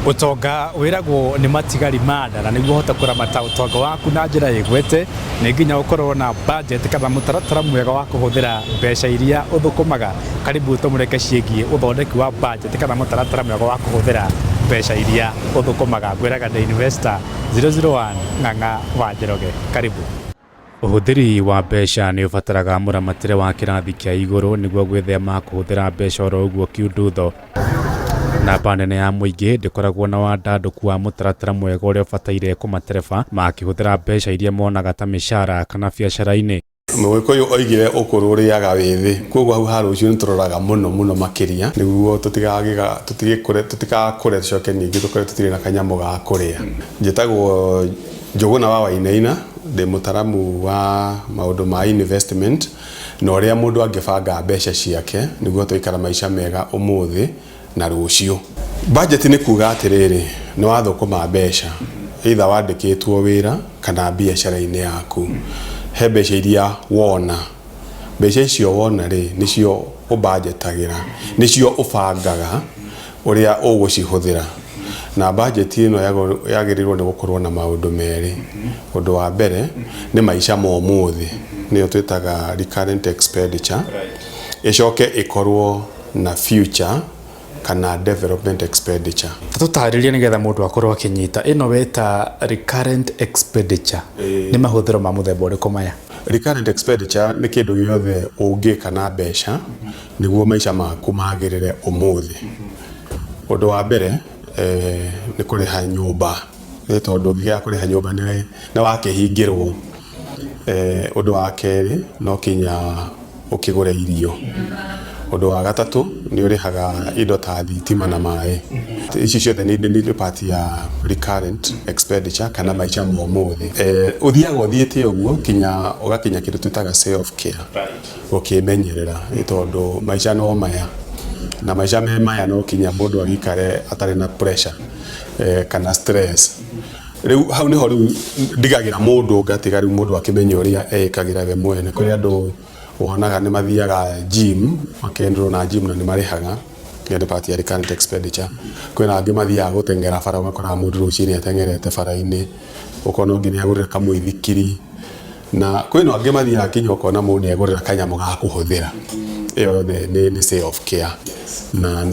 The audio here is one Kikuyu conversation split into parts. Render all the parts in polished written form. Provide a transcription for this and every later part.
Ũtonga wĩragwo nĩ matigari ma nda, na nĩguo ũhote kũramata ũtonga waku na njĩra ĩgwete nĩ nginya ũkorwo na budget kana mũtaratara mwega wa kũhũthĩra mbeca iria ũthũkũmaga. Karibu tũmũreke ciĩgiĩ ũthondeki wa budget kana mũtaratara mwega wa kũhũthĩra mbeca iria ũthũkũmaga. Ngwĩraga The Investor 001 Ng'ang'a wa Njoroge. Karibu. Ũhũthĩri wa mbeca nĩ ũbataraga mũramatĩre wa kĩrathi kĩa igũrũ nĩguo gwĩthema kũhũthĩra mbeca oro ũguo kiundutho. Namba nene ya mũingĩ ndĩkoragwo na wandandũku wa mũtaratara mwega ũrĩa ũbataire kũmatereba makĩhũthĩra mbeca iria monaga ta mĩcara kana biacara-inĩ. Mũgĩkũyũ oigire ũkũrũ ũrĩaga wĩthĩ, koguo hau ha rũciũ nĩ tũroraga mũno mũno makĩria nĩguo tũtigakũre tũcoke ningĩ tũkore tũtirĩ na kanyamũ ga kũrĩa. Njĩtagwo Njũgũna wa Wainaina, ndĩ mũtaramu wa maũndũ ma investment na ũrĩa mũndũ angĩbanga mbeca ciake nĩguo tũikara maica mega ũmũthĩ na rũciũ. Budget nĩ kuga atĩrĩrĩ, nĩ wathũkũma mbeca, either wandĩkĩtwo wĩra kana biacara-inĩ yaku, he mbeca iria wona, mbeca icio wona rĩ, nĩcio ũbanjetagĩra, nĩcio ũbangaga ũrĩa ũgũcihũthĩra. Na budget ĩno yagĩrĩirwo nĩ gũkorwo na maũndũ merĩ. Ũndũ wa mbere nĩ maica ma ũmũthĩ, nĩyo twĩtaga recurrent expenditure, ĩcoke ĩkorwo na future kana development expenditure. Tũtarĩrie nĩgetha mũndũ akorwo akĩnyita ĩno weta recurrent expenditure nĩ mahũthĩro ma mũthemba ũrĩkũ maya? Recurrent expenditure nĩ kĩndũ gĩothe ũngĩka na mbeca nĩguo maica maku magĩrĩre ũmũthĩ. Ũndũ wa mbere nĩ kũrĩha nyũmba, nĩ tondũ ũngĩaga kũrĩha nyũmba nĩ wakĩhingĩrwo. Ũndũ wa kerĩ no nginya ũkĩgũre irio. Ũndũ wa gatatũ nĩ ũrĩhaga indo ta thitima na maĩ. Ici ciothe nĩ part ya recurrent expenditure kana maica ma ũmũthĩ. Ũthiaga ũthiĩte ũguo nginya ũgakinya kĩndũ twĩtaga self care, gũkĩmenyerera nĩ tondũ maica no maya na maica me maya no nginya mũndũ agĩikare atarĩ na pressure kana stress. Rĩu hau nĩho rĩu ndigagĩra mũndũ ngatiga rĩu mũndũ akĩmenye ũrĩa eĩkagĩra we mwene. Kũrĩ andũ wonaga nĩ mathiaga gym, makenderwo na gym na nĩ marĩhaga, ĩyo nĩ part ya recurrent expenditure. Kwĩna angĩ mathiaga gũteng'era bara ũgakoraga mũndũ rũcinĩ ateng'erete bara-inĩ, ũkona ũngĩ nĩ agũrĩra kamũithikiri, na kwĩna angĩ mathiaga nginya ũkona mũndũ nĩ egũrĩra kanyamũ ga kũhũthĩra. Ĩyo yothe nĩ self care na no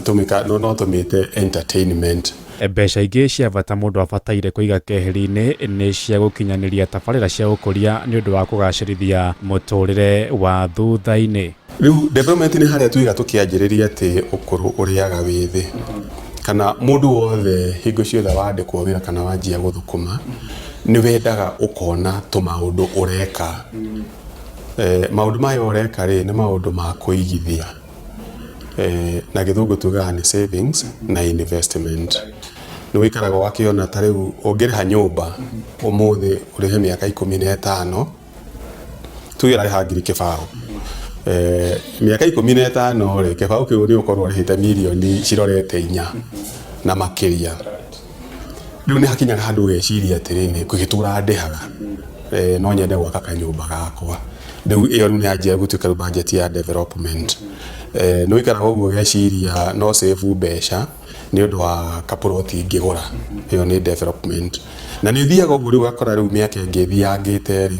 tũmĩte entertainment. Mbeca ingĩ cia bata mũndũ abataire kũiga keheri-inĩ nĩ cia gũkinyanĩria tabarĩra cia ũkũria nĩ ũndũ wa kũgacĩrithia mũtũrĩre wa thutha-inĩ. Rĩu development nĩ harĩa tuiga tũkĩanjĩrĩria atĩ ũkũrũ ũrĩaga wĩthĩ, kana mũndũ wothe hingo ciothe wandĩkwo wĩra kana wanjia gũthũkũma, nĩ wendaga ũkona tũmaũndũ ũreka. Maũndũ maya ũreka rĩ, nĩ maũndũ ma kũigithia. Na gĩthũngũ tugaga nĩ savings na investment. Nĩ wĩikaraga ũgakĩona ta rĩu ũngĩrĩha nyũmba ũmũthĩ ũrĩhe mĩaka 15, tuge ũrarĩha ngiri 0. Mĩaka 15 rĩ, kĩbaũ kĩu nĩ ũgũkorwo ũrĩhĩte mirioni cirorete 4 na makĩria. Rĩu nĩ hakinyaga handũ ũgeciria atĩrĩrĩ, ngũgĩtũra ndĩhaga, no nyende gwaka kanyũmba gakwa. Rĩu ĩyo nĩ yanjia gũtuĩka rĩu budget ya development. Nĩ ũikaraga ũguo ũgeciria no save mbeca nĩ ũndũ wa kaburoti ingĩgũra, ĩyo nĩ development. Na nĩ ũthiaga ũguo rĩu ũgakora rĩu mĩaka ĩngĩ ĩthiangĩte rĩ,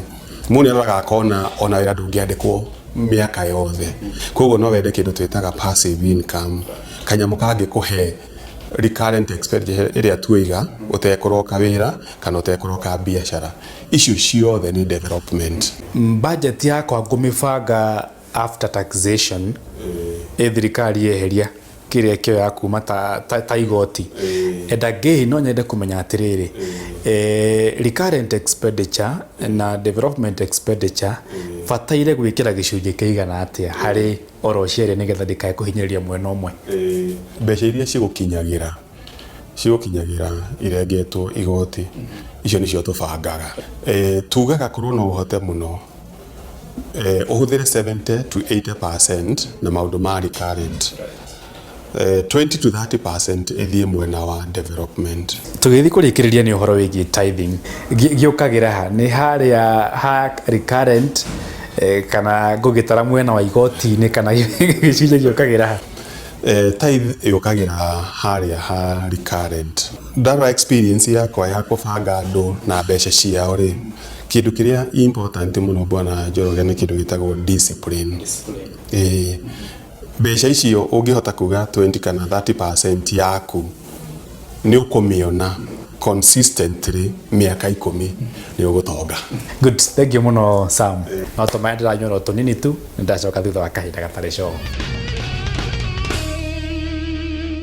mũndũ nĩ aroraga akona ona wĩra ndũngĩandĩkwo mĩaka yothe. Koguo no wende kĩndũ twĩtaga passive income, kanyamũ kangĩkũhe recurrent expenditure ĩrĩa tuoiga ũtekũroka wĩra kana ũtekũroka biacara. Icio ciothe nĩ development. Budget yakwa ngũmĩbanga after taxation, ĩ thirikari yeheria kĩrĩa kĩoya kuma ta igoti. And again no nyende kũmenya atĩrĩrĩ, recurrent expenditure na development expenditure bataire gwĩkĩra gĩcunjĩ kĩigana atĩa harĩ oro cierĩ nĩgetha ndikae kũhinyĩrĩria mwena ũmwe? Mbeca iria cigũkinyagĩra irengetwo igoti, icio nĩcio tũbangaga. Tugaga korwo no ũhote mũno ũhũthĩre 70 to 80% na maũndũ ma recurrent, 20 to 30% ĩthiĩ mwena wa development. Tũgĩthiĩ kũrĩkĩrĩria nĩ ũhoro wĩgiĩ tithing, gĩũkagĩra ha? Nĩ harĩa ha recurrent kana ngũgĩtara mwena wa igoti-inĩ kana gĩcunjĩ gĩũkagĩra ha? Tithe yũkagĩra harĩa ha recurrent. Ndarora experience yakwa ya kũbanga andũ na mbeca ciao rĩ, kĩndũ kĩrĩa important mũno bwana Njoroge nĩ kĩndũ gĩtagwo discipline. Ĩĩ, mbeca icio ũngĩhota kuga 20 kana 30% yaku nĩ ũkũmĩona consistently mĩaka 10, nĩ ũgũtonga. Good, thank you mũno, Sam. No tũmaĩ ndĩranyua no tũnini tu, nĩ ndacoka thutha wa kahinda gatarĩ coho.